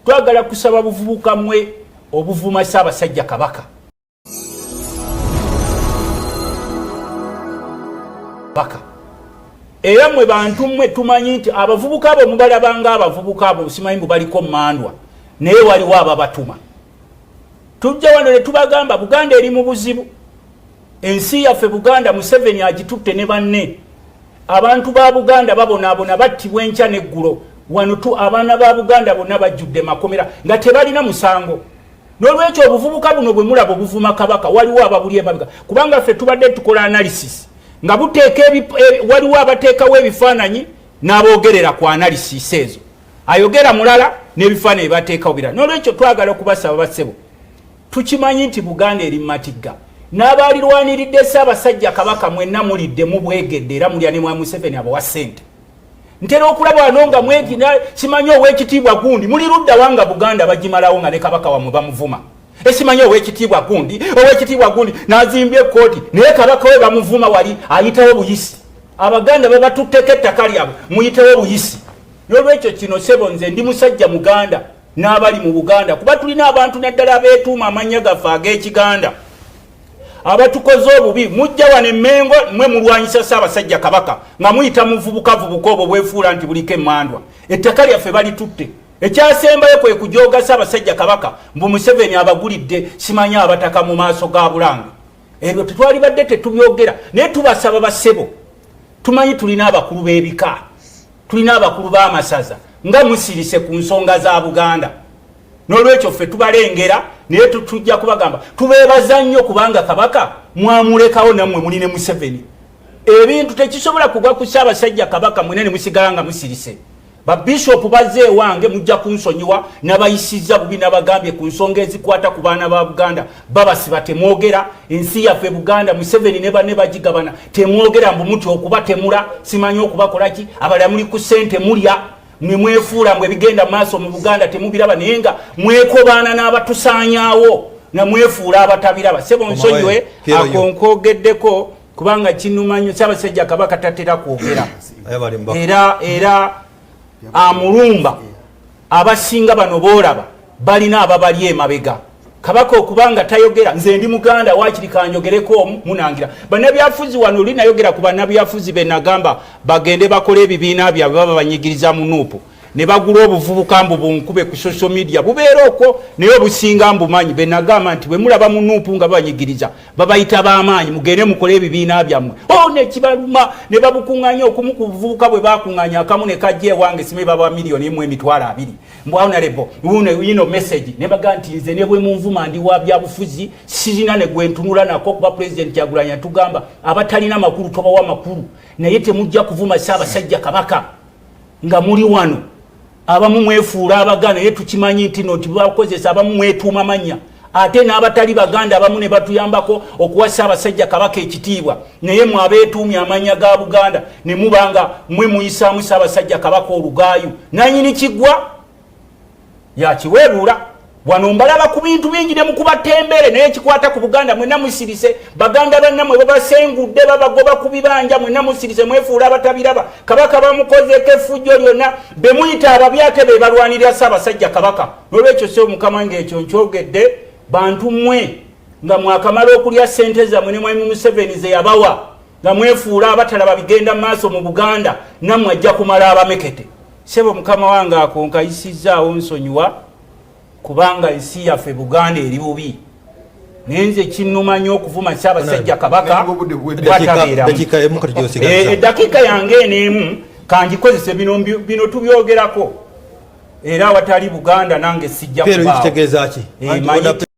Twagala kusaba buvubuka mwe obuvuma Ssaabasajja Kabaka. Baka. Era mwe bantu mmwe tumanyi nti abavubuka abo mubalabanga abavubuka abo simanyi mbu baliko mmandwa, naye waliwo ababatuma. Tujja wano ne tubagamba Buganda eri mu buzibu. Ensi yaffe Buganda Museveni agitutte ne banne. Abantu ba Buganda babonaabona, battibwa enkya n'eggulo. Wano tu abaana ba Buganda bonna bajjudde makomera nga tebalina musango. N'olwekyo obuvubuka buno bwe mulaba obuvuma Kabaka, waliwo ababuli emabega, kubanga ffe tubadde tukola analysis nga buteeka waliwo abateekawo ebifaananyi n'aboogerera ku analysis ezo, ayogera mulala n'ebifaananyi bateekawo birala. N'olwekyo twagala okubasaba bassebo, tukimanyi nti Buganda eri matigga n'abaalirwaniridde Ssaabasajja Kabaka mwenna mulidde mubwegedde, era mulya ne mwa Museveni abawa ssente. Ntera okulaba wano nga mwegina simanyi ow'ekitiibwa gundi, muli ludda wanga Buganda bagimalawo nga ne Kabaka wammwe bamuvuma. Esimanyi ow'ekitiibwa gundi, ow'ekitiibwa gundi n'azimbye ekkooti, naye Kabaka we bamuvuma wali ayitawo buyisi. Abaganda babatutteko ettaka lyabwe, muyitewo buyisi. N'olwekyo kino ssebo, nze ndi musajja Muganda n'abali mu Buganda, kuba tulina abantu naddala abeetuuma amannya gaffe ag'Ekiganda abatukoze obubi. Mujja wano Emmengo mwe mulwanyisa Ssaabasajja Kabaka nga muyita muvubukavubuka obwo bwefuula nti buliko emmandwa. Ettaka lyaffe balitutte. Ekyasembayo kwe kujooga Ssaabasajja Kabaka mbu Museveni abagulidde simanyi abataka mu maaso ga Bulange. Ebyo tetwalibadde tetubyogera, naye tubasaba bassebo, tumanyi tulina abakulu b'ebika, tulina abakulu b'amasaza nga musirise ku nsonga za Buganda. N'olwekyo ffe tubalengera, naye tujja kubagamba tubeebaza nnyo kubanga Kabaka mwamulekawo, nammwe muli ne Museveni. Ebintu tekisobola kugwa ku Ssaabasajja Kabaka mwena ne musigala nga musirise. Babishopu bazze ewange, mujja kunsonyiwa, nabayisizza bubi, nabagambye ku nsonga ezikwata ku baana ba Buganda babasiba temwogera. Ensi yaffe Buganda Museveni ne banne bagigabana, temwogera, mbu mutya okubatemula, simanyi okubakolaki. Abalala muli ku ssente mulya, mwe mwefuula mbu ebigenda maaso mu Buganda temubiraba, naye nga mwekobaana n'abatusaanyaawo nga mwefuula abatabiraba. Sebo nsonyiwe ako nkwogeddeko kubanga kinuma nnyo. Ssaabasajja Kabaka tatera kwogera, era amulumba abasinga bano boolaba balina ababali emabega. Kabaka okubanga tayogera, nze ndi Muganda wakiri kanjogereko omu munangira bannabyafuzi wano. Oli nayogera ku bannabyafuzi benagamba bagende bakole ebibiina byabwe, baba banyigiriza mu Nuupu ne bagula obuvubuka mbu bunkube ku social media, bubeera okwo naye obusinga mbumanyi. Benagamba nti bwe mulaba mu Nuupu nga babanyigiriza babayita b'amaanyi, mugende mukole ebibiina byammwe. O nekibaluma ne babukuŋŋanya okumu ku buvubuka bwe bakuŋŋanya akamu ne kajja ewange, sime baba 1,020,000 mbu honorable ino message. Ne baga nti nze ne bwe munvuma ndi wa byabufuzi, sirina ne gwe ntunula nako, kuba President Kyagulanyi atugamba abatalina makulu tobawa makulu, naye temujja kuvuma Ssaabasajja Kabaka nga muli wano. Abamu mwefuula Abaganda, naye tukimanyi nti no tibakozesa. Abamu mwetuuma mannya ate n'abatali Baganda, abamu ne batuyambako okuwa Ssaabasajja Kabaka ekitiibwa, naye mwe abeetuumye amannya ga Buganda ne muba nga mwe muyisaamu Ssaabasajja Kabaka olugaayu, nanyini kiggwa yakiweebuula. Wano mbalaba ku bintu bingi ne mukuba tembere, naye ekikwata ku Buganda mwenna musirise. Baganda bannammwe babasengudde, babagoba ku bibanja, mwenna musirise, mwefuula abatabiraba. Kabaka bamukozeeko effujjo lyonna, be muyita ababi ate be balwanirira Ssaabasajja Kabaka. N'olwekyo ssebo Mukama, ng'ekyo nkyogedde, bantu mmwe nga mwakamala okulya ssente zammwe ne Mwami Museveni ze yabawa, nga mwefuula abatalaba bigenda mu maaso mu Buganda, nammwe ajja kumala abamekete. Ssebo Mukama wange, ako nkayisizzaawo, nsonyiwa, kubanga ensi yaffe Buganda eri bubi, naye nze kinnuma nnyo okuvuma Ssaabasajja Kabaka bwatabeeramu. Eddakiika yange eno emu kangikozese, bino tubyogerako, era awatali Buganda nange sijja kubaawo.